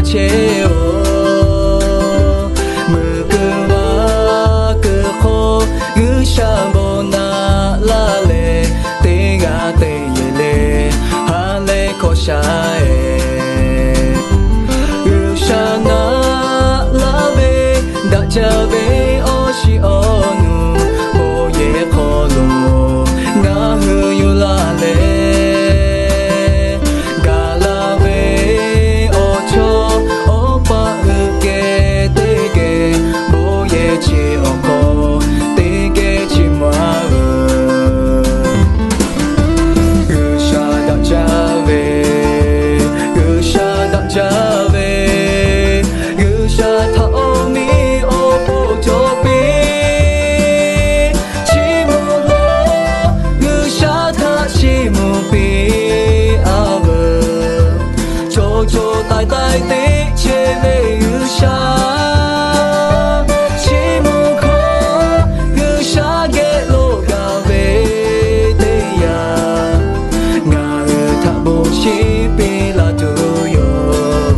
chehˇ-oˬ. Meuꞈ keu vaˇ keu hk'oˆ G'uiˬsha bon naˆ laˇ leh, teˇ g'aˇ te yehˬ le ha leh hkawˇ sha-eˬ. G'uiˬsha naˆ laˇ ve daꞈ jaˇ ve awˬ shiˍ awˬ nu, bon yehˬ hk'aw lo ngaˬ hui yuˬ laˇ leh, gaˬ la ve awˬ chawˇ awˬ paˆ hui geh teˇ geh, bon yehˬ chi awˬ hk'aw teˇ geh chiˇ mvuh-a veuˬ. G'uiˬsha daꞈ jaˇ ve, G'uiˬsha daꞈ jaˇ ve, G'uiˬsha htaꞈ awˬ miˇ awˬ po cawˬ piˇ. Chiˇ mvuh lawˬ, G'uiˬsha htaꞈ chiˇ mvuh piˇ-a veuˬ. Chaw chaw taiˍ taiˍ teˇ chehˇ ve G'uiˬsha, chiˇ mvuh hkawˇ G'uiˬsha geh lo gaˬ ve teˇ yanˇ, ngaˬ hui htaꞈ bon shiˍ piˇ laˇ tuˬ yoˬ.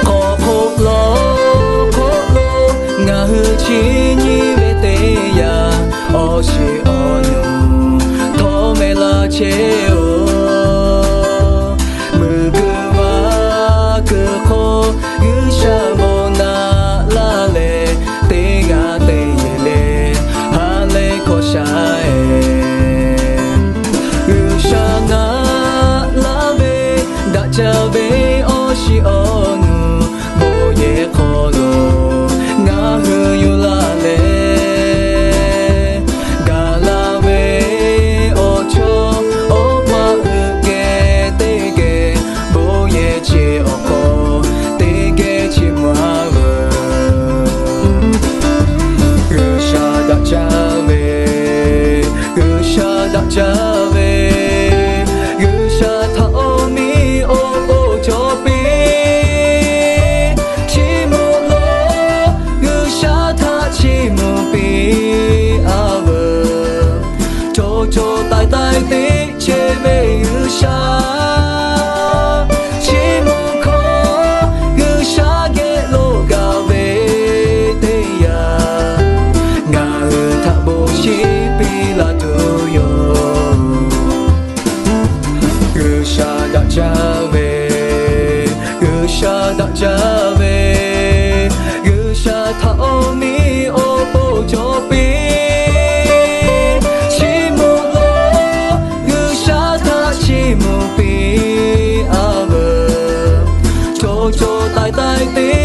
K'awꞈ hk'oˆ lawˬ hk'oˆ lo ngaˬ hui chi nyi ve teˇ yanˇ, awˬ shiˍ awˬ nu htawˇ meh laˇ chehˇ-oˬ. Meuꞈ keu vaˇ keu hk'oˆ G'uiˬsha bon naˆ laˇ leh, teˇ g'aˇ te yehˬ le ha leh hkawˇ sha-eˬ. G'uiˬsha naˆ laˇ ve daꞈ jaˇ ve awˬ shiˍ awˬ nu, bon yehˬ hk'aw lo ngaˬ hui yuˬ laˇ leh, gaˬ la ve awˬ chawˇ awˬ paˆ hui geh teˇ geh, bon yehˬ chi awˬ hk'aw teˇ geh chiˇ mvuh-a veuˬ. G'uiˬsha daꞈ jaˇ ve, G'uiˬsha daꞈ jaˇ ve, G'uiˬsha htaꞈ awˬ miˇ awˬ po cawˬ piˇ. Chiˇ mvuh lawˬ, G'uiˬsha htaꞈ chiˇ mvuh piˇ-a veuˬ. Chaw chaw taiˍ taiˍ teˇ chehˇ ve G'uiˬsha, chiˇ mvuh hkawˇ G'uiˬsha geh lo gaˬ ve teˇ yanˇ, ngaˬ hui htaꞈ bon shiˍ piˇ laˇ tuˬ yoˬ. G'uiˬsha daꞈ jaˇ ve, G'uiˬsha daꞈ jaˇ ve, G'uiˬsha htaꞈ awˬ miˇ awˬ po cawˬ piˇ. Chiˇ mvuh lawˬ, G'uiˬsha htaꞈ chiˇ mvuh piˇ-a veuˬ. Chaw chaw taiˍ taiˍ teˇ